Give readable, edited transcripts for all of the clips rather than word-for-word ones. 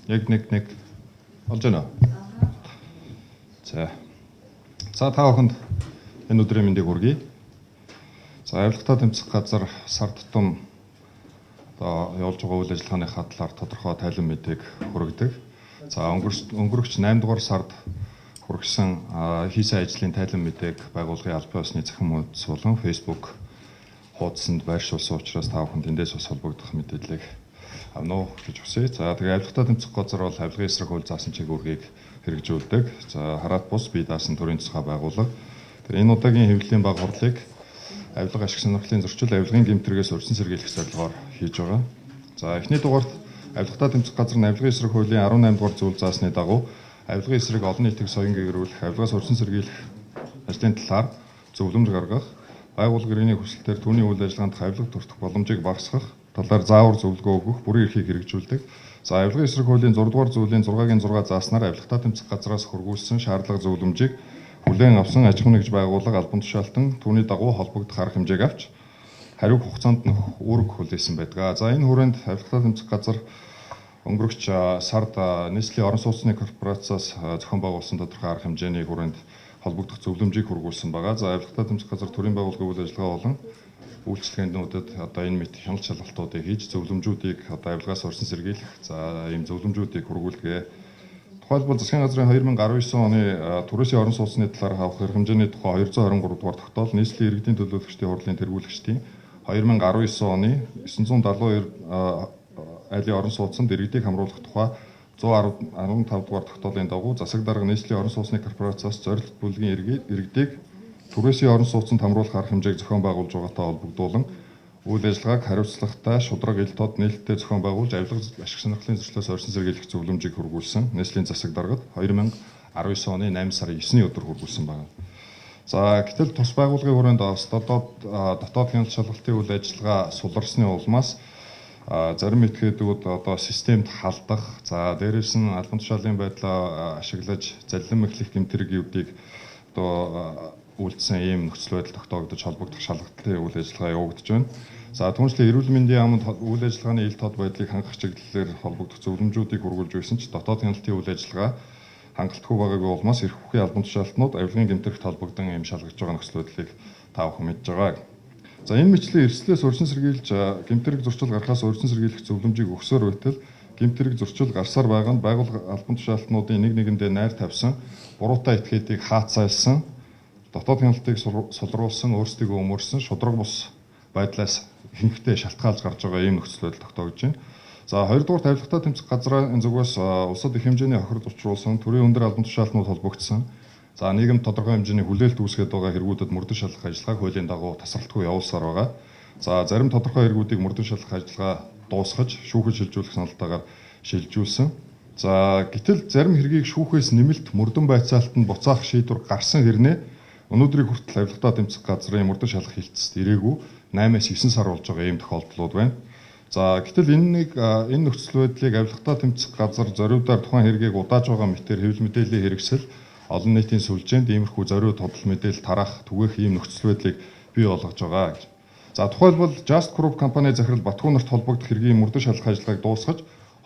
Яг нэг нэг болж байна уу? За. За та бүхэнд энэ өдрийн мэндийг хүргэе. За авилгатай тэмцэх газар сар тутам одоо явуулж байгаа үйл ажиллагааныхаа талаар тодорхой тайлан мэдээг хүргэдэг. За өнгөрөгч 8 дугаар сард хүргэсэн хийсэн ажлын тайлан мэдээг байгууллагын албан ёсны цахим хуудас болон Facebook хуудсанд байршуулсан учраас та бүхэнд эндээс бас холбогдох мэдээллийг авна уу гэж хүсье. За тэгээ авилгатай тэмцэх газар бол авилгын эсрэг хууль заасан чиг үүргийг хэрэгжүүлдэг. За хараат бус бие даасан төрийн тусгай байгууллага. Тэгээ энэ удаагийн хэвлэлийн баг хурлыг авилга ашиг сонирхлын зөрчил, авилгын гэмтрэгээс урьдчилан сэргийлэх зорилгоор хийж байгаа. За эхний дугаарт авилгатай тэмцэх газар нь авилгын эсрэг хуулийн 18 дугаар зүйл заасны дагуу авилгын эсрэг олон нийтийг соён гэгэрүүлэх, авилгаас урьдчилан сэргийлэх ажлын талаар зөвлөмж гаргах, байгууллага иргэний хүсэлтээр түүний үйл ажиллагаанд авилга төртөх боломжийг багасгах талаар заавар зөвлөгөө өгөх бүрийн эрхийг хэрэгжүүлдэг. За авилгын эсрэг хуулийн 6 дугаар зүйлийн 6-гийн 6 зааснаар авилгатай тэмцэх газраас хөргүүлсэн шаардлага зөвлөмжийг хүлээн авсан аж ахуйн нэгж байгууллага албан тушаалтан түүний дагуу холбогдох арга хэмжээг авч хариуг хугацаанд нөхөх үүрэг хүлээсэн байдаг. За энэ хүрээнд авилгатай тэмцэх газар өнгөрөгч сард Nestle орон сууцны корпорациас зохион байгуулсан тодорхой арга хэмжээний хүрээнд холбогдох зөвлөмжийг хүргүүлсэн байгаа. За авилгатай тэмцэх газар төрийн байгууллагын үйл ажиллагаа болон үйлчилгээндүүдэд одоо энэ мэт хяналт шалгалтуудыг хийж зөвлөмжүүдийг одоо авилгаас урьдчилан сэргийлэх за ийм зөвлөмжүүдийг хүргүүлдэг. Тухайлбал засгийн газрын 2019 оны түрээсийн орон сууцны талаар авах эрх хэмжээний тухай 223 дугаар тогтоол, нийслэлийн иргэдийн төлөөлөгчдийн хурлын тэргүүлэгчдийн 2019 оны 972 айлын орон сууцнд иргэдийг хамруулах тухай 115 дугаар тогтоолын дагуу засаг дарга нийслэлийн орон сууцны корпорациас зорилт бүлгийн иргэдийг түрээсийн орон сууцнд хамруулах арга хэмжээг зохион байгуулж байгаатай холбогдуулан үйл ажиллагааг хариуцлагатай, шударга ил тод нээлттэй зохион байгуулж авилга ашиг сонирхлын зөрчлөөс орьсон сэргийлэх зөвлөмжийг хүргүүлсэн. Нийслэлийн засаг даргад 2019 оны 8 сарын 9-ний өдөр хүргүүлсэн байна. За гэтэл тус байгууллагын хүрээнд дотоод хяналт шалгалтын үйл ажиллагаа суларсны улмаас зарим этгээдүүд одоо системд халдах, за дээрээс нь албан тушаалын байдлаа ашиглаж заллин мэхлэх гэмтрэгүүдийг одоо үйлдсэн ийм нөхцөл байдал тогтоогдож холбогдох шалгалтын үйл ажиллагаа явагдаж байна. За түүнчлэн эрүүл мэндийн яамд үйл ажиллагааны ил тод байдлыг хангах чиглэлээр холбогдох зөвлөмжүүдийг хүргүүлж байсан ч дотоод хяналтын үйл ажиллагаа хангалтгүй байгаагүй улмаас эрх бүхий албан тушаалтнууд авилгын гэмтрэгт холбогдсон юм шалгаж байгаа нөхцөл байдлыг та бүхэн мэдж байгаа. За энэ мэтлэн эрсдлээс урьдчилан сэргийлж гэмтрэг зөрчил гарахаас урьдчилан сэргийлэх зөвлөмжийг өгсөөр байтал гэмтрэг зөрчил гарсаар байгаа нь байгууллага албан тушаалтнуудын нэг нэгэндээ найр тавьсан, буруутай этгээдийг хаацайлсан, дотоод хяналтыг сулруулсан, өөрсдийгөө өмөрсөн шударга бус байдлаас ихэнхдээ шалтгаалж гарч байгаа ийм нөхцөл байдал тогтоогдож байна. За хоёрдугаар авилгатай тэмцэх газрын зүгээс улсад их хэмжээний хохирол учруулсан, төрийн өндөр албан тушаалтнууд холбогдсон. За нийгэмд тодорхой хэмжээний хүлээлт үүсгээд байгаа хэрэгүүдэд мөрдөн шалгах ажиллагааг хуулийн дагуу тасралтгүй явуулсаар байгаа. За зарим тодорхой хэрэгүүдийг мөрдөн шалгах ажиллагаа дуусгаж, шүүхэд шилжүүлэх саналтайгаар шилжүүлсэн. За гэтэл зарим хэргийг шүүхээс нэмэлт мөрдөн байцаалтанд буцаах шийдвэр гарсан хэрнээ өнөөдрийг хүртэл авилгатай тэмцэх газрын мөрдөн шалгах хилцэст ирээгүй 8-9 сар болж байгаа ийм тохиолдлууд байна. За гэтэл энэ нөхцөл байдлыг авилгатаа тэмцэх газар зориудаар тухайн хэргийг удааж байгаа мэтээр хэвлэл мэдээллийн хэрэгсэл олон нийтийн сүлжээнд иймэрхүү зориуд худал мэдээлэл тараах түгээх ийм нөхцөл байдлыг бий болгож байгаа гэж. За тухайлбал Just Group компани захирал Батгүй нарт холбогдох хэргийн мөрдөн шалгах ажиллагааг дуусгаж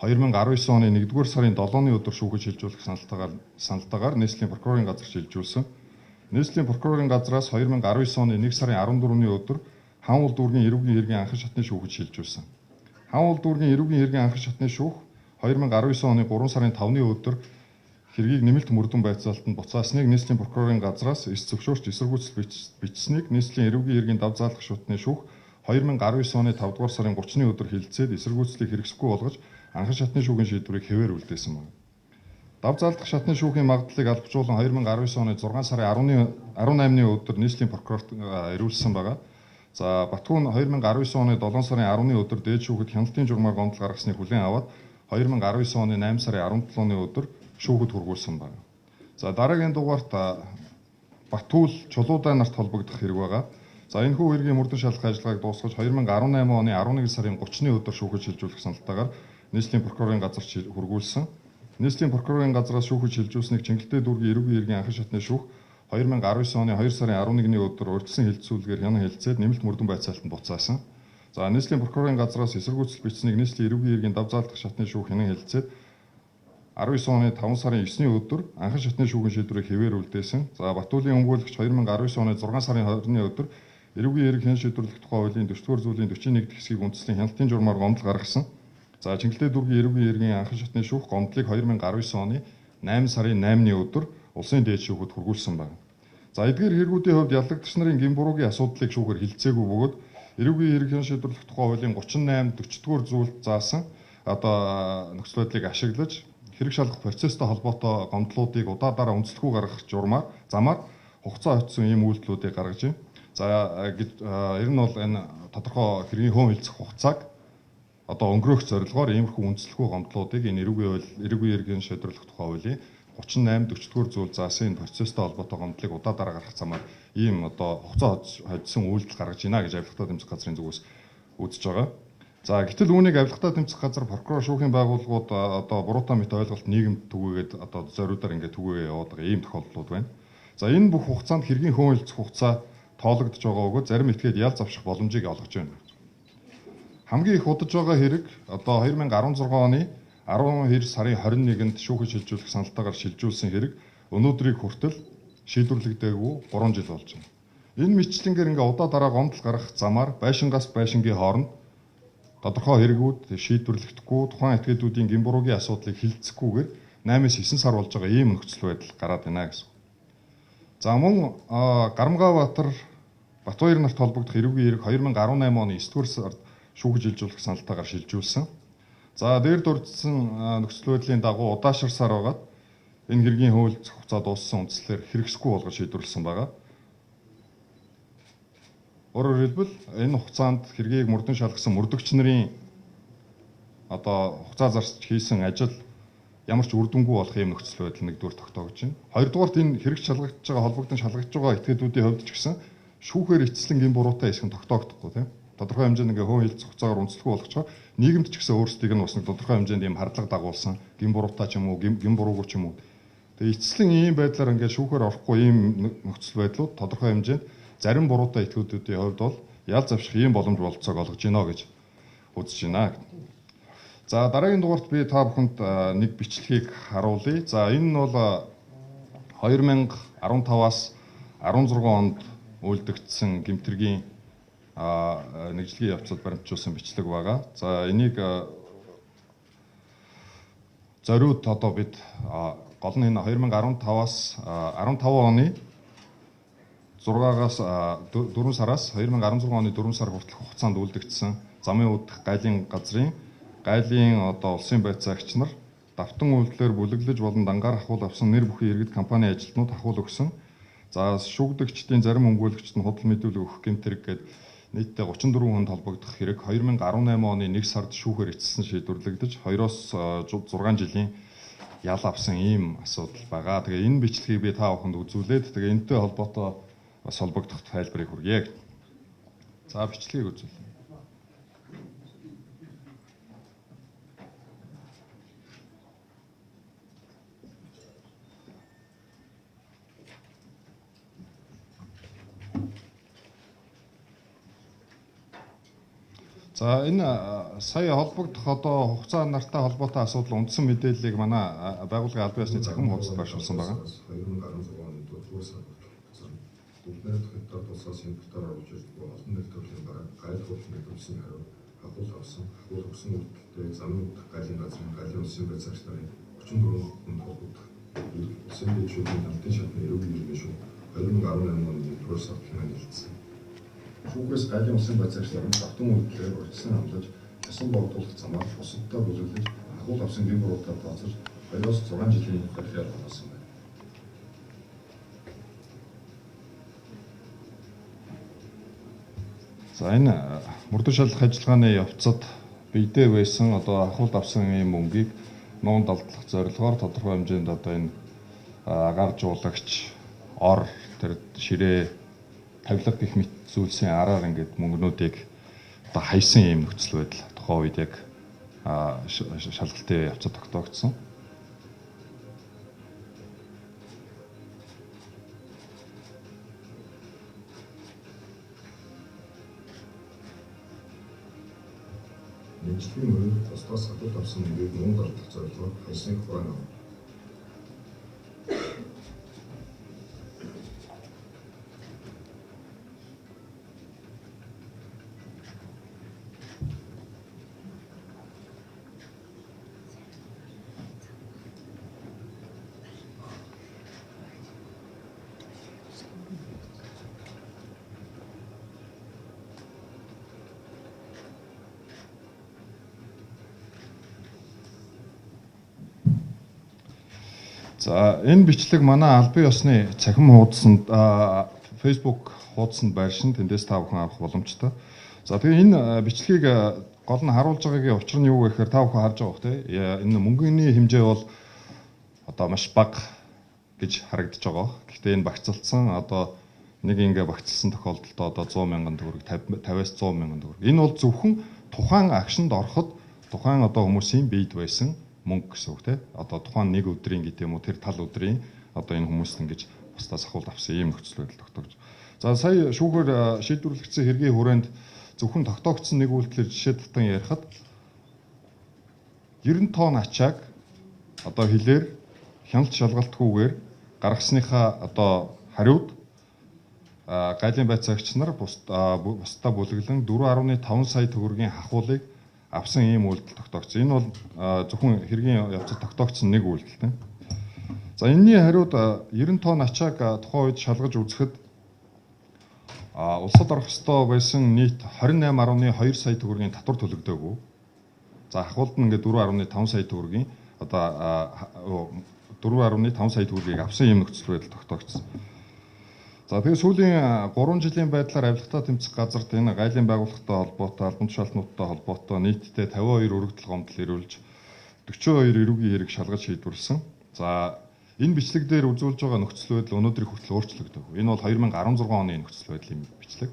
2019 оны 1-р сарын 7-ны өдөр шүүхэд шилжүүлэх саналтайгаар нийслэлийн прокурорын газар шилжүүлсэн. Нийслэлийн прокурорын газраас 2019 оны 1 сарын 14-ний өдөр Хаан уул дүүргийн эрүүгийн хэргийн анхан шатны шүүхэд шилжүүлсэн. Хаан уул дүүргийн эрүүгийн хэргийн анхан шатны шүүх 2019 оны 3 сарын 5-ны өдөр хэргийг нэмэлт мөрдөн байцаалтанд буцаасныг нийслэлийн прокурорын газраас эс зөвшөөрч эсэргүүцэл бичсэнийг нийслэлийн эрүүгийн хэргийн дав заалгах шутны шүүх 2019 оны 5 дугаар сарын 30-ны өдөр хилцээд эсэргүүцлийг хэрэгсэхгүй болгож анхан шатны шүүхийн шийдвэрийг хэвээр үлдээсэн байна. Дав заалдах шатны шүүхийн магадлалыг албажуулан 2019 оны 6 сарын 18-ны өдөр нийслэлийн прокурорт ирүүлсэн байгаа. За Батгүй нь 2019 оны 7 сарын 10-ны өдөр дээд шүүхэд хяналтын журмаар гомдол гаргасныг хүлээн аваад 2019 оны 8 сарын 17-ны өдөр шүүхэд хүргүүлсэн байна. За дараагийн дугаарт Батүл Чулуудай нарт холбогдох хэрэг байгаа. За энэхүү хэргийн мөрдөн шалгах ажиллагааг дуусгаж 2018 оны 11 сарын 30-ны өдөр шүүхэд шилжүүлэх саналтайгаар нийслэлийн прокурорын газар хүргүүлсэн. Нийслэлийн прокурорын газраас шүүхэд шилжүүлсэнийг Чингэлтэй дүүргийн эрүүгийн хэргийн анхан шатны шүүх 2019 оны 2 сарын 11-ний өдөр урьдчилан хэлэлцүүлгээр хянан хэлэлцээд нэмэлт мөрдөн байцаалтанд буцаасан. За нийслэлийн прокурорын газраас эсэргүүцэл бичсэнийг нийслэлийн эрүүгийн хэргийн дав заалдах шатны шүүх хянан хэлэлцээд 19 оны 5 сарын 9-ний өдөр анхан шатны шүүхийн шийдвэрийг хэвээр үлдээсэн. За Батүлийн өмгөөлөгч 2019 оны 6 сарын 20-ны өдөр эрүүгийн хэрэг хян шийдвэрлэх тухай хуулийн 40-р зүйлийн 41 дэх хэсгийг үндэслэн хяналтын журмаар гомдол гаргасан. За Чингэлтэй дүүргийн эрүүгийн хэргийн анхан шатны шүүх гомдлыг 2019 оны 8 сарын 8-ны өдөр улсын дээд шүүхэд хүргүүлсэн байна. За эдгээр хэрэгүүдийн хувьд яллагдагч нарын гэм буруугийн асуудлыг шүүхээр хилцээгүй бөгөөд эрүүгийн хэрэг хян шийдвэрлэх тухай хуулийн 38 40-р зүйлд заасан одоо нөхцөл байдлыг ашиглаж хэрэг шалгах процесстой холбоотой гомдлуудыг удаа дараа үндэслэхүү гаргах журмаар замаар хугацаа хоцсон ийм үйлдэлүүдийг гаргаж байна. За ер нь бол энэ тодорхой хэргийн хөөн хилцэх хугацааг одоо өнгөрөөх зорилгоор иймэрхүү үндэслэхүү гомдлуудыг энэ эрүүгийн хэргийн шийдвэрлэх тухай хуулийн 38 40-р зүйл заасан энэ процесстой холбоотой гомдлыг удаа дараа гаргах замаар ийм одоо хугацаа хоцсон үйлдэл гаргаж байна гэж авилгатаа тэмцэх газрын зүгээс үзэж байгаа. За гэтэл үүнийг авилгатаа тэмцэх газар прокурор шүүхийн байгууллагууд одоо буруутай мэт ойлголт нийгэмд түгээгээд одоо зориудаар ингээд түгээгээ яваад байгаа ийм тохиолдлууд байна. За энэ бүх хугацаанд хэргийн хөөн хилцэх хугацаа тоологдож байгаа бөгөөд зарим этгээд ял завших боломжийг олгож байна. Хамгийн их удаж байгаа хэрэг одоо 2016 оны 12 сарын 21-нд шүүхэд шилжүүлэх саналтайгаар шилжүүлсэн хэрэг өнөөдрийг хүртэл шийдвэрлэгдээгүй 3 жил болж байна. Энэ мэтчлэнгээр ингээ удаа дараа гомдол гаргах замаар байшингаас байшингийн хооронд тодорхой хэрэгүүд шийдвэрлэгдэхгүй тухайн этгээдүүдийн гэм буруугийн асуудлыг хилцэхгүйгээр 8-9 сар болж байгаа ийм нөхцөл байдал гараад байна гэсэн. За мөн Гарамгаабаатар Батбаяр нарт холбогдох эрүүгийн хэрэг 2018 оны 9-р сард шүүхэд шилжүүлэх саналтайгаар шилжүүлсэн. За дээр дурдсан нөхцөл байдлын дагуу удаашарсаар байгаад энэ хэргийн хууль хугацаа дууссан үндслээр хэрэгсэхгүй болгож шийдвэрлсэн байгаа. Өөрөөр хэлбэл энэ хугацаанд хэргийг мөрдөн шалгасан мөрдөгч нарын одоо хугацаа зарч хийсэн ажил ямар ч үр дүнгүй болох юм нөхцөл байдал нэгдүгээр тогтоогдож байна. Хоёрдугаарт энэ хэрэг шалгагдж байгаа холбогдсон шалгагдж байгаа этгээдүүдийн хувьд ч гэсэн шүүхээр эцэслэн гэм буруутай хэсэг нь тогтоогдохгүй тийм. Тодорхой хэмжээнд ингээ хөөн хилцэх хугацаагаар үндэслэхгүй болгочхоо нийгэмд ч гэсэн өөрсдийг нь бас нэг тодорхой хэмжээнд ийм хардлага дагуулсан гэм буруутай ч юм уу гэм буруугүй ч юм уу. Тэгээ эцэслэн ийм байдлаар ингээ шүүхээр орохгүй ийм нөхцөл байдлууд тодорхой хэмжээнд зарим буруутай этгээдүүдийн хувьд бол ял завших ийм боломж бололцоог олгож гинэ гэж үзэж байна. За дараагийн дугаарт би та бүхэнд нэг бичлэгийг харуулъя. За энэ нь бол 2015-аас 16 онд үйлдэгдсэн гэмтэргийн нэгжлэгийн явцад баримтжуулсан бичлэг байгаа. За энийг зориуд одоо бид гол нь энэ 2015-аас 15 оны 6-аас 4 сараас 2016 оны 4 сар хүртэлх хугацаанд үйлдэгдсэн замын үдх гайлын газрын гайлын одоо улсын байцаагч нар давтан үйлдэлээр бүлэглэж болон дангаар ахуул авсан нэр бүхий иргэд компани ажилтнууд ахуул өгсөн. За шүүгдэгчдийн зарим өмгөөлөгчд нь худал мэдүүлэг өгөх гэмт хэрэг гээд нийтдээ 34 хүнд холбогдох хэрэг 2018 оны 1 сард шүүхээр эцэслэн шийдвэрлэгдэж 2-оос 6 жилийн ял авсан ийм асуудал байгаа. Тэгээ энэ бичлэгийг би та бүхэнд үзүүлээд тэгээ энэтэй холбоотой бас холбогдох тайлбарыг хүргье. За бичлэгийг үзүүлье. За энэ сая холбогдох одоо хугацаа нартай холбоотой асуудал үндсэн мэдээллийг манай байгууллагын албан ёсны цахим хуудасд байршуулсан байгаа. 2016 оны 4-р сард 4 дахь хектар тулсаас импортоор оруулж ирж буй олон нэр төрлийн бараа гайл худалдан төлсөн хариу хахуул авсан хахуул өгсөн үйлдэлтэй замын үдэх гайлын газрын галын улсын байцаагч нарын 34 хүнд холбогдох улсын дэд шүүхийн намтын шатны эрүүгийн иргэн шүүх 2018 оны 1-р сард хэмээн хэлсэн. Шүүхээс гайлын улсын байцаагч нарын давтан үйлдэлээр урьдчилан амлаж ясан богдуулах замаар бусадтай бүлэглэж хахуул авсан гэм буруудаар тооцож 2-6 жилийн барилгаар оруулсан байна. За энэ мөрдөн шалгах ажиллагааны явцад биедээ байсан одоо ахуйд авсан ийм мөнгийг нуун далдлах зорилгоор тодорхой хэмжээнд одоо энэ агаар жуулагч ор тэр ширээ тавилга гэх мэт зүйлсийн араар ингээд мөнгнүүдийг одоо хайсан ийм нөхцөл байдал тухайн үед яг шалгалтын явцад тогтоогдсон. Нэмжлэгийн мөрөнд бусдаас хадгалж авсан мөнгийг мөн далдлах зорилгоор хайсныг хураан авна. За энэ бичлэг манай албан ёсны цахим хуудсанд Facebook хуудсанд байршин тэндээс та бүхэн авах боломжтой. За тэгээ энэ бичлэгийг гол нь харуулж байгаагийн учир нь юу гэхээр та бүхэн харж байгаа бох те. Энэ мөнгөний хэмжээ бол одоо маш бага гэж харагдаж байгаа. Гэхдээ энэ багцлцсан одоо нэг ингээ багцлсан тохиолдолд одоо 100 мянган төгрөг 50-аас 100 мянган төгрөг. Энэ бол зөвхөн тухайн агшинд ороход тухайн одоо хүмүүсийн биед байсан мөнгө гэсэн үг те. Одоо тухайн нэг өдрийн гэдэг юм уу тэр тал өдрийн одоо энэ хүмүүст ингэж бусдаас ахуулт авсан ийм нөхцөл байдал тогтоогдож. За сая шүүхээр шийдвэрлэгдсэн хэргийн хүрээнд зөвхөн тогтоогдсон нэг үйлдэлээр жишээ татан ярихад 90 тонн ачааг одоо хилээр хяналт шалгалтгүйгээр гаргасныхаа одоо хариуд гайлын байцаагч нар бусдаа бүлэглэн 4.5 сая төгрөгийн хахуулыг авсан ийм үйлдэл тогтоогдсон. Энэ бол зөвхөн хэргийн явцад тогтоогдсон нэг үйлдэл. За энэний хариуд 90 тонн ачааг тухайн үед шалгаж үзэхэд улсад орох ёстой байсан нийт 28.2 сая төгрөгийн татвар төлөгдөөгүй. За хахуулд нь ингээд 4.5 сая төгрөгийн одоо 4.5 сая төгрөгийг авсан ийм нөхцөл байдал тогтоогдсон. За тэгээ сүүлийн 3 жилийн байдлаар авилгатай тэмцэх газарт энэ гайлын байгууллагатай холбоотой, албан тушаалтнуудтай холбоотой нийтдээ 52 өргөдөл гомдол ирүүлж 42 эрүүгийн хэрэг шалгаж шийдвэрлэсэн. За энэ бичлэг дээр үзүүлж байгаа нөхцөл байдал өнөөдрийг хүртэл өөрчлөгдөөгүй. Энэ бол 2016 оны нөхцөл байдлын бичлэг.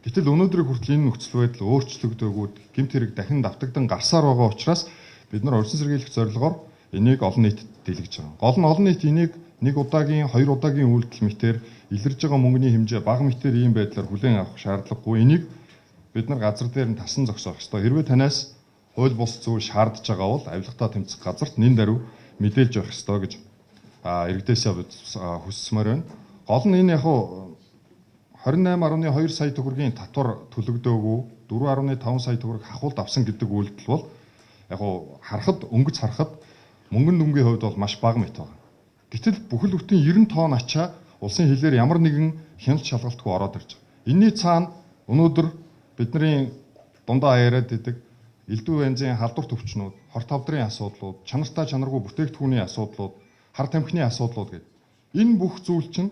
Гэтэл өнөөдрийг хүртэл энэ нөхцөл байдал өөрчлөгдөөгүй, гэмт хэрэг дахин давтагдан гарсаар байгаа учраас бид нар урьдчилан сэргийлэх зорилгоор энийг олон нийтэд дэлгэж байгаа. Гол нь олон нийт энийг нэг удаагийн, хоёр удаагийн үйлдэл мэтээр илэрж байгаа мөнгөний хэмжээ бага мэтээр ийм байдлаар хүлээн авах шаардлагагүй. Энийг бид нар газар дээр нь тасан зогсоох ёстой. Хэрвээ танаас хууль бус зүйл шаардж байгаа бол авилгатай тэмцэх газарт нэн даруй мэдээлж явах ёстой гэж иргэдээсээ хүссмээр байна. Гол нь энэ яг 28.2 сая төгрөгийн татвар төлөгдөөгүй, 4.5 сая төгрөг хахуулд авсан гэдэг үйлдэл бол яг харахад өнгөц харахад мөнгөн дүнгийн хувьд бол маш бага мэт байна. Гэтэл бүхэл бүтэн 90 тонн ачаа улсын хилээр ямар нэгэн хяналт шалгалтгүй ороод ирж байгаа. Энийний цаана өнөөдөр бидний дундаа яриад идэг элдв янзын халдвар төвчнүүд, хор тавдрын асуудлууд, чанартай чанаргүй бүтээгдэхүүний асуудлууд, хар тамхины асуудлууд гэдэг. Энэ бүх зүйл чинь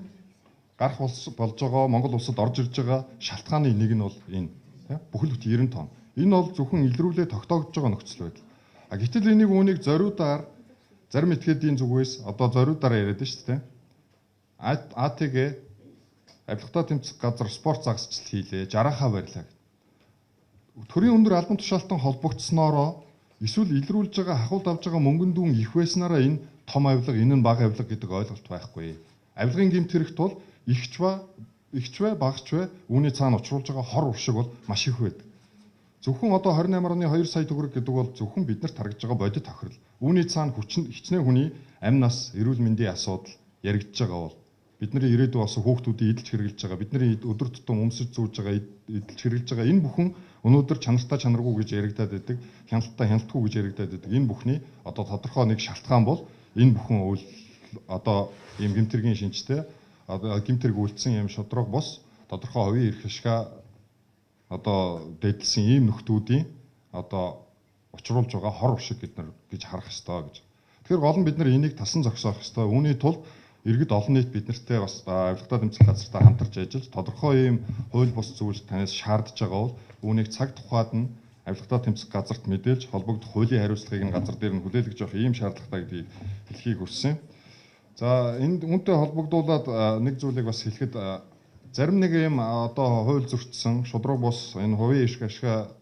гарах болж байгаа Монгол улсад орж ирж байгаа шалтгааны нэг нь бол энэ бүхэл бүтэн 90 тонн. Энэ бол зөвхөн илрүүлээ тогтоогдож байгаа нөхцөл байдал. А гэтэл энийг үүнийг зориудаар зарим этгээдийн зүгээс одоо зориудаараа яриад байна шүү дээ. АТГ авилгатай тэмцэх газар спорт загасчлал хийлээ, жараахаа барьлаа гэд. Төрийн өндөр албан тушаалтан холбогдсноороо эсвэл илрүүлж байгаа хахуулд авж байгаа мөнгөн дүн их байснараа энэ том авилга, энэ нь бага авилга гэдэг ойлголт байхгүй. Авилгын гэмт хэрэгт бол ихч ба багч бай үүний цаана учруулж байгаа хор уршиг бол маш их байдаг. Зөвхөн одоо 28.2 сая төгрөг гэдэг бол зөвхөн биднэрт харагдж байгаа бодит тохирол. Үүний цаана хүчин хичнээн хүний амь нас, эрүүл мэндийн асуудал яригдж байгаа бол бидний ирээдүй болсон хүүхдүүдийн эдэлж хэрэглэж байгаа, бидний өдөр тутам өмсөж зүүж байгаа, эдэлж хэрэглэж байгаа энэ бүхэн өнөөдөр чанартай чанаргүй гэж яригадаад байдаг, хяналттай хяналтгүй гэж яригадаад байдаг. Энэ бүхний одоо тодорхой нэг шалтгаан бол энэ бүхэн үйл одоо ийм гэмтэргийн шинжтэй одоо гэмтэрэг үйлдсэн ийм шудраг бус тодорхой хувийн эрх ашгаа одоо дээдлсэн ийм нөхдүүдийн одоо учруулж байгаа хор уршиг бид нар гэж харах ёстой гэж. Тэгэхээр гол нь бид нар энийг тасан зогсоох ёстой. Үүний тулд иргэд олон нийт бид нартэй бас авилгадаа тэмцэх газартай хамтарч ажиллаж тодорхой ийм хууль бус зүйл танаас шаардж байгаа бол үүнийг цаг тухайд нь авилгадаа тэмцэх газарт мэдээлж холбогдох хуулийн хариуцлагыг нь газар дээр нь хүлээлгэж явах ийм шаардлагатай гэдгийг хэлхийг хүссэн. За энд үүнтэй холбогдуулаад нэг зүйлийг бас хэлэхэд зарим нэг ийм одоо хууль зөрчсөн шудраг бус энэ хувийн эрх ашгаа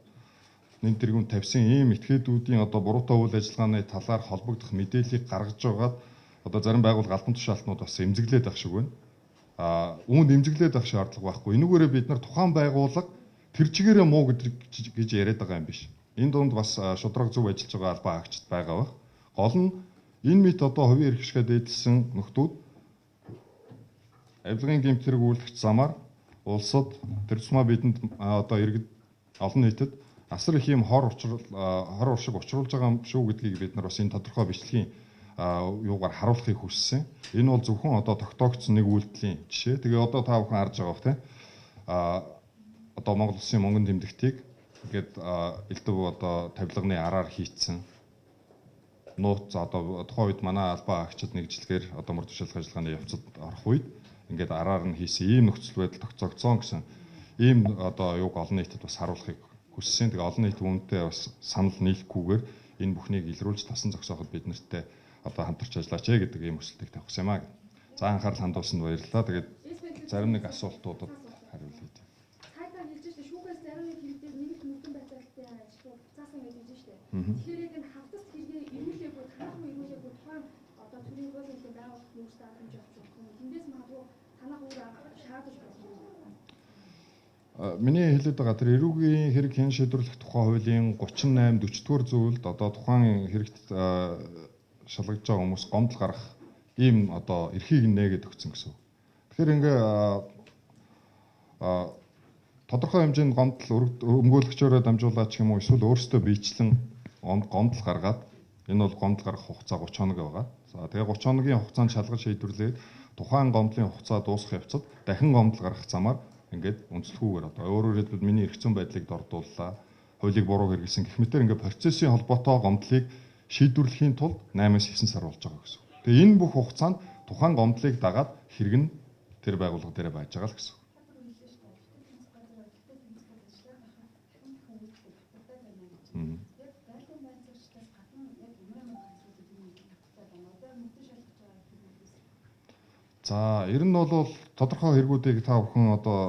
нэн тэргүүнд тавьсан ийм этгээдүүдийн одоо буруутай үйл ажиллагааны талаар холбогдох мэдээллийг гаргаж байгаад одоо зарим байгууллага албан тушаалтнууд бас эмзэглээд байх шиг байна. Үүнд эмзэглээд байх шаардлага байхгүй. Энүүгээрээ бид нар тухайн байгууллага тэр чигээрээ муу гэж яриад байгаа юм биш. Энэ дунд бас шудраг зөв ажиллаж байгаа албан агчид байгаа байх. Гол нь энэ мэт одоо хувийн эрх ашгаа дээдлсэн нөхдүүд авилгын гэмт хэрэг үйлдэх замаар улсад тэр тусмаа бидэнд одоо иргэд олон нийтэд асар их юм хор уршиг учруулж байгаа юм шүү гэдгийг бид нар бас энэ тодорхой бичлэгийн юугаар харуулахыг хүссэн. Энэ бол зөвхөн одоо тогтоогдсон нэг үйлдэлийн жишээ. Тэгээ одоо та бүхэн харж байгаа бох тийм. Одоо Монгол улсын мөнгөн тэмдэгтийг ингээд элдв одоо тавилганы араар хийцэн нууц одоо тухайн үед манай албан агчид нэгжлэгээр одоо мөр тушаалах ажиллагааны явцад орох үед ингээд араар нь хийсэн ийм нөхцөл байдал тогтцогдсон гэсэн ийм одоо юуг олон нийтэд бас харуулахыг хүссэн. Тэгээ олон нийт үүнтэй бас санал нийлэхгүйгээр энэ бүхнийг илрүүлж тасан зогсооход бид нартэй одоо хамтарч ажиллаач ээ гэдэг ийм хүсэлтийг тавих юм аа. За анхаарал хандуулсанд баярлалаа. Тэгээд зарим нэг асуултуудад хариулъя. Та хэлж штэ шүүхээс зарим нэг хэрэг дээр нэг л мөрдөн байцаалтын ажилтнууд буцаасан гэж хэлж штэ. Тэгэхээр яг энэ хавтас хэрэгээ эргүүлээгүй, танах уу эргүүлээгүй тухайн одоо төрийн хуулийн хэлэн байгууллагт нүүрстэй арга хэмжээ авч болох юм. Тэндээс магадгүй танах өөр шаардаж болох юм. Миний хэлээд байгаа тэр эрүүгийн хэрэг хэн шийдвэрлэх тухай хуулийн 38 40 дугаар зүйлд одоо тухайн хэрэгт шалгаж байгаа хүмүүс гомдол гаргах ийм одоо эрхийг нээгээд өгсөн гэсэн үг. Тэгэхээр ингээ тодорхой хэмжээнд гомдол өмгөөлөгчөөрөө дамжуулаад ч юм уу эсвэл өөрсдөө биечлэн гомдол гаргаад энэ бол гомдол гаргах хугацаа 30 хоног байгаа. За тэгээ 30 хоногийн хугацаанд шалгаж шийдвэрлээд тухайн гомдлын хугацаа дуусах явцад дахин гомдол гаргах замаар ингээд үндэслэхүүгээр одоо өөрөөр хэлбэл миний эрх зүйн байдлыг дордууллаа, хуулийг буруу хэрэглэсэн гэх мэтэр ингээд процессын холбоотой гомдлыг шийдвэрлэхийн тулд 8-9 сар болж байгаа гэсэн. Тэгээ энэ бүх хугацаанд тухайн гомдлыг дагаад хэрэг нь тэр байгууллага дээр байж байгаа л гэсэн. За ер нь бол тодорхой хэрэгүүдийг та бүхэн одоо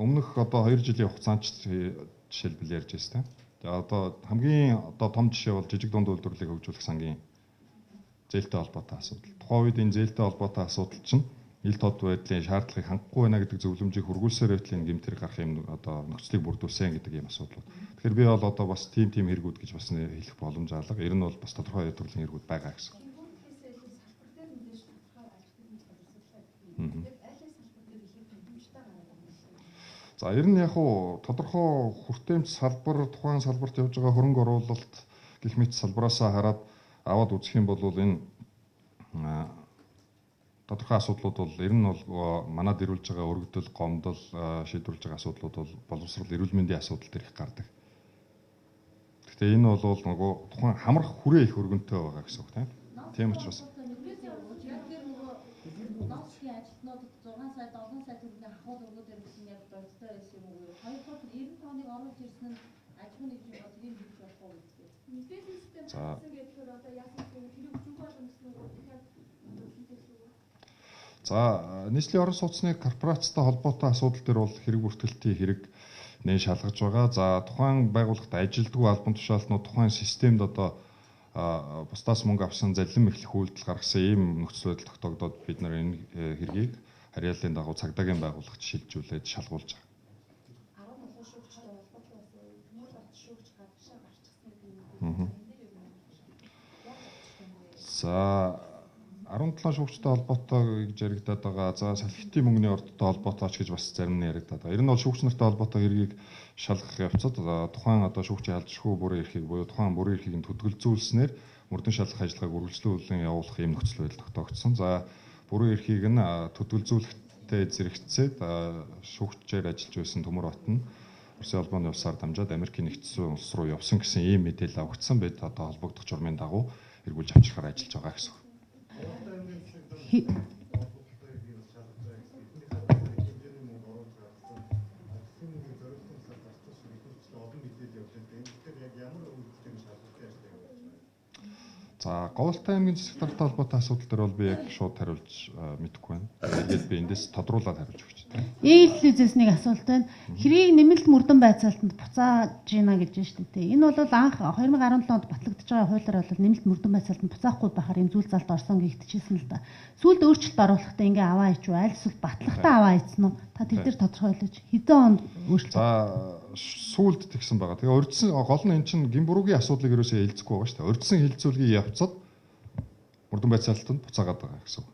өмнөх одоо 2 жилийн хугацаанд жишээлбэл ярьж байсан тийм. За одоо хамгийн одоо том жишээ бол жижиг дунд үйлдвэрлэлийг хөгжүүлэх сангийн зээлтэй холбоотой асуудал. Тухайн үед энэ зээлтэй холбоотой асуудал чинь ил тод байдлын шаардлагыг хангахгүй байна гэдэг зөвлөмжийг хүргүүлсээр байтал энэ гэмт хэрэг гарах юм одоо нөхцөлийг бүрдүүлсэн гэдэг ийм асуудлууд. Тэгэхээр би бол одоо бас тийм хэрэгүүд гэж бас хэлэх боломж алга. Ер нь бол бас тодорхой төрлийн хэрэгүүд байгаа гэсэн. За ер нь яг уу тодорхой хүртээмж салбар тухайн салбарт явж байгаа хөрөнгө оруулалт гэх мэт салбараасаа хараад аваад үзэх юм бол энэ тодорхой асуудлууд бол ер нь бол манад ирүүлж байгаа өргөдөл, гомдол шийдвэрлэж байгаа асуудлууд бол боловсрол, эрүүл мэндийн асуудал төр их гардаг. Гэхдээ энэ бол нөгөө тухайн хамрах хүрээ их өргөнтэй байгаа гэсэн үг тийм. Тийм учраас Ноцгийн ажилтнуудад 6 сая 7 сая төгрөгийн хахуул өгөөд ирсэн яг бодтой байсан юм уу? Хоёр дахь нь 90 тоныг оруулж ирсэн нь аж ахуйн нэгжийн бол тэрийг хийж болох уу гэдэг. Мэдээллийн систем хангасан гэхээр одоо яасан бэ? Тэрийг хүчингүй болгоно гэсэн үг үү? Дахиад одоо хийх үү? За нийслэлийн орон сууцны корпорацтай холбоотой асуудал дээр бол хэрэг бүртгэлтийн хэрэг нэн шалгаж байгаа. За тухайн байгууллагт ажилдгүй албан тушаалтнууд тухайн системд одоо бусдаас мөнгө авсан заллин мэхлэх үйлдэл гаргасан ийм нөхцөл байдал тогтоогдоод бид нар энэ хэргийг харьяаллын дагуу цагдаагийн байгууллагт шилжүүлээд шалгуулж байгаа. 17 шүүгчтэй бол За 17 шүүгчтэй холбоотой гэж яригадаад байгаа. За салхитын мөнгөний ордтой холбоотой ч гэж бас зарим нь яригадаад байгаа. Ер нь бол шүүгч нартай холбоотой хэргийг шалгах явцад тухайн одоо шүүгчийн алжирхүү бүрэн эрхийг буюу тухайн бүрэн эрхийг нь төдгөлзүүлснээр мөрдөн шалгах ажиллагааг үргэлжлүүлэн явуулах ийм нөхцөл байдал тогтоогдсон. За бүрэн эрхийг нь төдгөлзүүлэхтэй зэрэгцээд шүүгчээр ажиллаж байсан Төмөр бат нь Оросын холбооны улсаар дамжаад Америкийн нэгдсэн улс руу явсан гэсэн ийм мэдээлэл авагдсан. Бид одоо холбогдох журмын дагуу эргүүлж авчрахаар ажиллаж байгаа гэсэн. За Говьлтай аймгийн засаг даргатай холбоотой асуудал дээр бол би яг шууд хариулж мэдэхгүй байна. Эргээд би эндээс тодруулаад хариулж өгч байна. Ээлжлүүзээс нэг асуулт байна. Хэрийг нэмэлт мөрдөн байцаалтанд буцааж гинэ гэж байна шүү дээ. Энэ бол анх 2017 онд батлагдж байгаа хуулиар бол нэмэлт мөрдөн байцаалтанд буцаахгүй байхаар юм зүйл залд орсон гэгдчихсэн л да. Сүүлд өөрчлөлт оруулахдаа ингээ аваа ичв аль эсвэл батлахтаа аваа ицсэн үү? Та тэр дээр тодорхойлооч. Хэдэн онд өөрчлөлт? За сүүлд тэгсэн байгаа. Тэгээ урьдсан гол нь эн чинь гин бүрүүгийн асуудлыг ерөөсөө хэлцэхгүй байгаа шүү дээ. Урьдсан хилцүүлгийн явцад мөрдөн байцаалтанд буцаагаад байгаа гэсэн үг.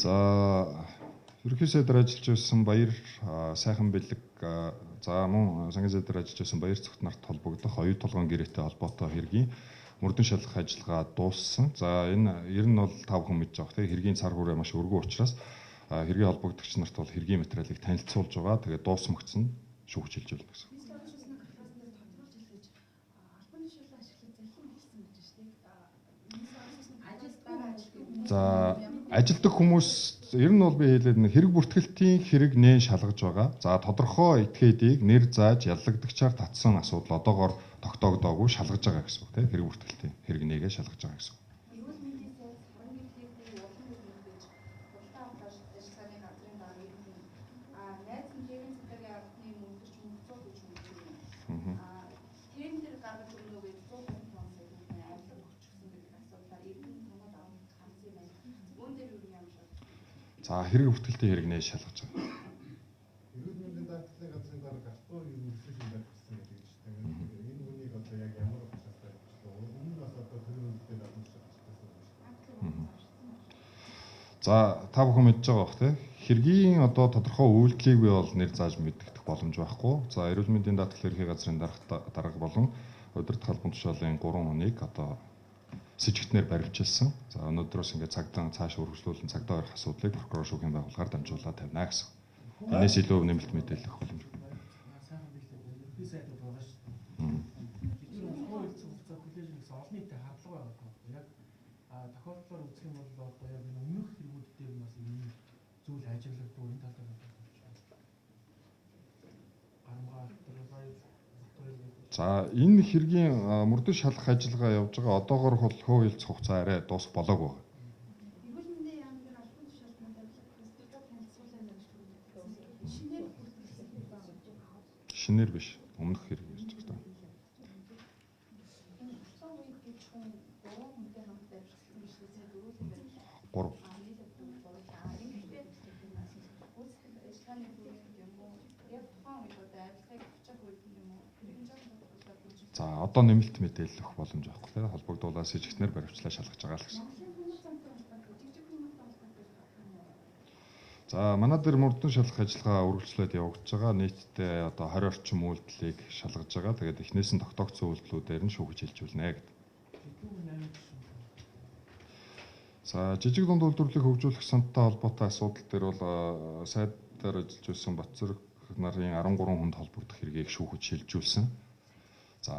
За ерөнхий сайдаар ажиллаж байсан Баяр сайхан бэлэг, за мөн сангийн сайдаар ажиллаж байсан Баяр цогт нарт холбогдох оюу толгойн гэрээтэй холбоотой хэргийн мөрдөн шалгах ажиллагаа дууссан. За энэ ер нь бол та бүхэн мэдж байгаа тийм хэргийн цар хүрээ маш өргөн учраас хэргийн холбогдогч нарт бол хэргийн материалыг танилцуулж байгаа. Тэгээд дуусмагц нь шүүгч хэлж байна гэсэн. За ажилтдаг хүмүүс ер нь бол би хэлээд нэг хэрэг бүртгэлтийн хэрэг нээн шалгаж байгаа. За тодорхой этгээдийг нэр зааж яллагдагчаар татсан асуудал одоогоор тогтоогдоогүй шалгаж байгаа гэсэн үг тийм хэрэг бүртгэлтийн хэрэг нээгээ шалгаж байгаа гэсэн үг. Эрүүл мэндийн сайд саран гэрлийг улам мэдээж худалдаа авах ажиллагааны газрын дарга иргэн найз нь тээврийн цагдаагийн албаны мөрдөгч мөнхцөө гэж хэлсэн. Тендер гаргаж өгнө гэж 125 сая төгрөгийн авилга өгчихсөн гэдэг асуудлаар иргэн томоод авах хандсан юм байна. Үүн дээр юу юм шиг. За хэрэг бүртгэлтийн хэрэг нээ шалгаж байгаа. Эрүүл мэндийн даатгалын газрын дарга Артур ерөнхийлөгч барьчихсан гэдэг чинь. Энэ үнийг одоо яг ямар учраас барьчихсан вэ? Өмнө нь бас одоо төрийн үйлдэл адамжлах гэсэн юм шиг. За та бүхэн мэдж байгаа бох тийм хэргийн одоо тодорхой үйлдэлийг би бол нэр зааж мэддэх боломж байхгүй. За эрүүл мэндийн даатгал ерхий газрын дарга болон удирдах албан тушаалын 3 хүнийг одоо сэжигтнэр баривчилсан. За өнөөдрөөс ингээд цагдаан цааш үргэлжлүүлэн цагдаа барих асуудлыг прокурор шүүхийн байгууллагаар дамжуулаад тавина гэсэн. Энээс илүү нэмэлт мэдээлэл өгөх боломжгүй. Сайхан биелээ. Ерөнхий сайдууд байгаа шүү дээ. Бид нар хууль хугацаа хүлээж гэсэн олон нийтэд хандлага байгаа байхгүй. Яг тохиолдлоор үзэх юм бол одоо яг энэ өмнөх хэрэгүүд дээр бас энэ зүйл ажиглагдав энэ талаар гарамгаа За энэ хэргийн мөрдөн шалгах ажиллагаа явж байгаа. Одоогоор бол хөө хилцэх хугацаа арай дуусах болоогүй байна. Эрүүл мэндийн яам дээр албан тушаалтанд авилга бусдад танилцуулаа гэж хэлсэн. Шинээр бүртгэсэн байна. Шинээр биш, өмнөх хэрэг ярьж байгаа. Энэ улаан үед гэж хүн 3 хүнтэй хамт авирсан биш үү? 4 3. Гүйцэтгэх ажиллагааны бүрэн юм уу? Яг тухайн үед одоо авилгыг авчих үед юм уу? За одоо нэмэлт мэдээлэл өгөх боломж байхгүй тийм холбогдуулаад сэжигтнэр баривчлаа шалгаж байгаа л гэсэн. За манай дээр мөрдөн шалгах ажиллагаа үргэлжлээд явагдаж байгаа. Нийтдээ одоо 20 орчим үйлдэлийг шалгаж байгаа. Тэгээд эхнээс нь тогтоогдсон үйлдэлүүдээр нь шүүгэж хэлжүүлнэ гэдэг. За жижиг дунд үйлдвэрлэлийг хөгжүүлэх сантай холбоотой асуудал дээр бол сайдаар ажиллаж байсан Батцэрэг нарын 13 хүнд холбогдох хэргийг шүүгэж шилжүүлсэн. За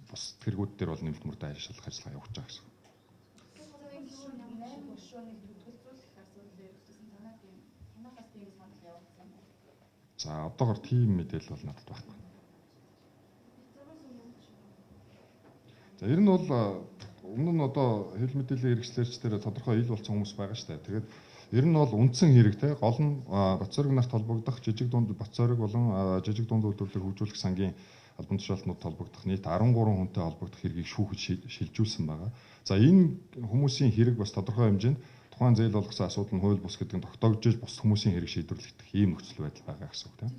бус тэргүүд дээр бол нэмэлт мөрдөн шалгах ажиллагаа явагдаж байгаа гэсэн. За одоогор тийм мэдээлэл бол надад байхгүй. За ер нь бол өмнө нь одоо хэвлэл мэдээллийн хэрэгслэрч дээр тодорхой ил болсон хүмүүс байгаа шүү дээ. Тэгээд ер нь бол үндсэн хэрэг те гол нь Батцэрэг нарт холбогдох жижиг дунд Батцэрэг болон жижиг дунд үйлдвэрлэлийг хөгжүүлэх сангийн албан тушаалтнууд холбогдох нийт 13 хүнтэй холбогдох хэргийг шүүхэд шилжүүлсэн байгаа. За энэ хүмүүсийн хэрэг бас тодорхой хэмжээнд тухайн зээл болгосон асуудал нь хууль бус гэдэг нь тогтоогдож бус хүмүүсийн хэрэг шийдвэрлэгдэх ийм нөхцөл байдал байгаа гэсэн үг тийм.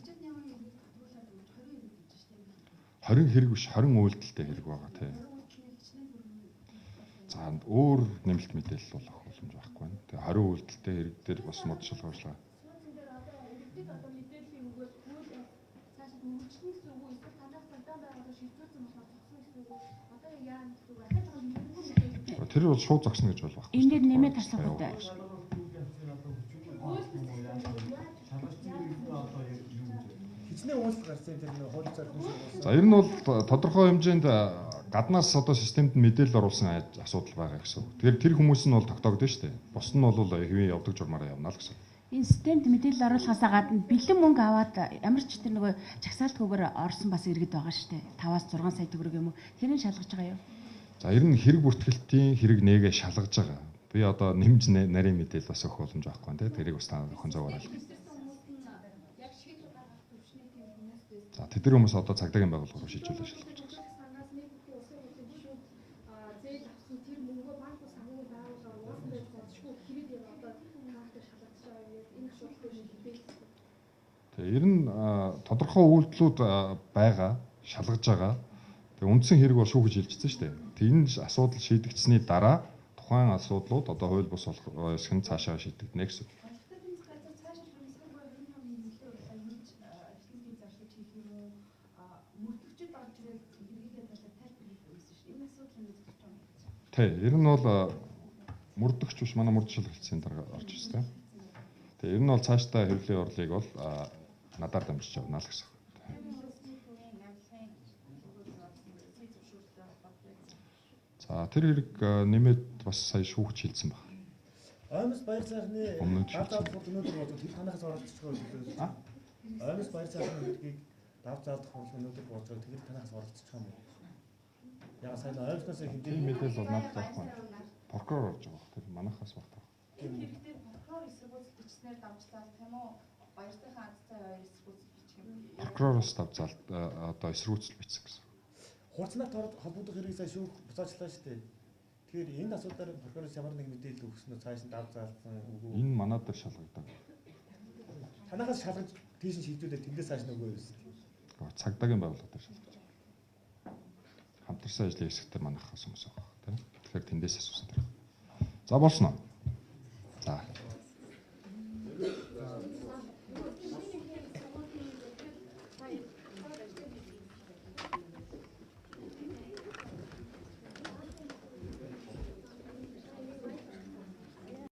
20 хэрэг биш 20 үйлдэлтэй хэрэг байгаа тий. За өөр нэмэлт мэдээлэл бол өгөх боломж байхгүй байна. Тэгээ 20 үйлдэлтэй хэрэг дээр бас мөрд шалгах ажиллагаа. Тэр бол шууд зогсно гэж бол байхгүй. Энэ дээр нэмээд таслах үү? Хичнээн үйлдэл гарсан тэр нэг хууль зүйн шалгуулсан. За ер нь бол тодорхой хэмжээнд гаднаас одоо системд мэдээлэл оруулсан асуудал байгаа гэсэн үг. Тэгэхээр тэр хүмүүс нь бол тогтоогдсон шүү дээ. Бус нь бол хэвийн явдаг журмаараа явна л гэсэн. Энэ системд мэдээлэл оруулахаасаа гадна бэлэн мөнгө аваад ямар ч тэр нөгөө чагсаалтгүйгээр орсон бас иргэд байгаа шүү дээ. 5-аас 6 сая төгрөг юм уу? Тэрийг шалгаж байгаа юу? За ер нь хэрэг бүртгэлтийн хэрэг нээгээ шалгаж байгаа. Би одоо нэмж нарийн мэдээлэл бас өгөх боломж байхгүй нэ. Тэрийг бас та охин зовоор алга. За тэдгээр хүмүүс одоо цагдаагийн байгууллага руу шилжүүлээ шалгаж байгаа. Тэгээ ер нь тодорхой үйлдэлүүд байгаа, шалгаж байгаа. Тэгээ үндсэн хэрэг бол шүүхэж шилжчихсэн шүү дээ. Тэгээ энэ асуудал шийдэгдсэний дараа тухайн асуудлууд одоо хууль бус болох хэсэг нь цаашаа шийдэгдэнэ гэсэн. Тэ, ер нь бол мөрдөгч биш манай мөрдөж шалгалцын дарга орж ирсэн. Тэгээ ер нь бол цаашдаа хэвлэлийн орлыг бол надаар дамжиж явна л гэсэн. За тэр хэрэг нэмээд бас сая шүүгч хилцсэн баг. Оймс баяр сайхны дав заалдах хурал өнөөдөр болов тэр танахаас оролцож байгаа юм уу? Оймс баяр сайхны хэргийг дав заалдах хурал өнөөдөр болж байгаа тэр танахаас оролцож байгаа юм уу? Яг сайн оймсноос хэмжээ мэдээлэл бол надад байхгүй. Прокурор орж байгаа. Тэр манайхаас багтаа. Энэ хэрэгтэй прокурор эсэргүүцэл бичснээр давжлаа тийм үү? Баяртайхан азтай хоёр эсэргүүцэл бичих юм. Прокуророос давзаалт одоо эсэргүүцэл бичсэн гэсэн. Хурцнаар холбогдох хэрэг сая шүүх буцаачлаа шүү дээ. Тэгэхээр энэ асуудлаар прокуророос ямар нэг мэдээлэл өгсөн үү? Цааш нь дав заалсан үгүй. Энэ манай дээр шалгагдав. Танахаас шалгаж тийш нь шийдвүлээ тэндээс цааш нь үгүй байсан. Цагдаагийн байгууллага дээр шалгаж байгаа. Хамтарсан ажлын хэсэгтэр манайхаас хүмүүс байгаа тийм. Тэгэхээр тэндээс асуусан тэр. За болсон уу? За.